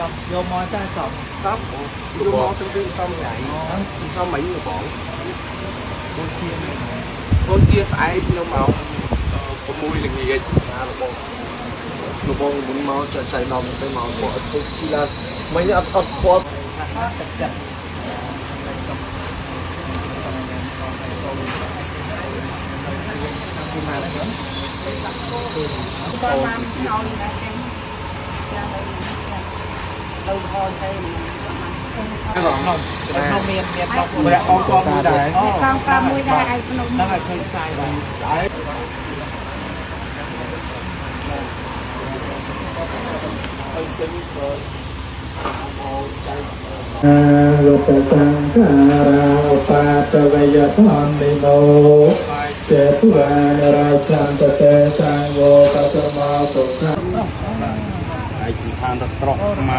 ចំយកមកចាចំ សំយកមកទៅពីសំថ្ងៃសំមិញបង ដូចជា បងជាស្អែកនៅម៉ោង6ល្ងាចណាបង លបងមុនមកចៃដមទៅមកពួកអត់ទៅជីឡាមិនអត់អត់ស្គាល់ ថាទឹកចិត្តតែចំពីមកแล้ว ក៏បានឲ្យដែរគេចាំទៅហោទៅ ក្នុងក្នុងមានមានក្នុង ម្នាក់អងកងមួយដែរ កងកាមួយដែរឯក្នុង ហ្នឹងហើយឃើញផ្សាយដែរ ដែរ อาลุปสังขาราอุปาตเวยธรรมิโนเจตุวานราชันตเตสังโวตัสมาสุขัง ហើយសំខាន់ទៅត្រកខ្មៅ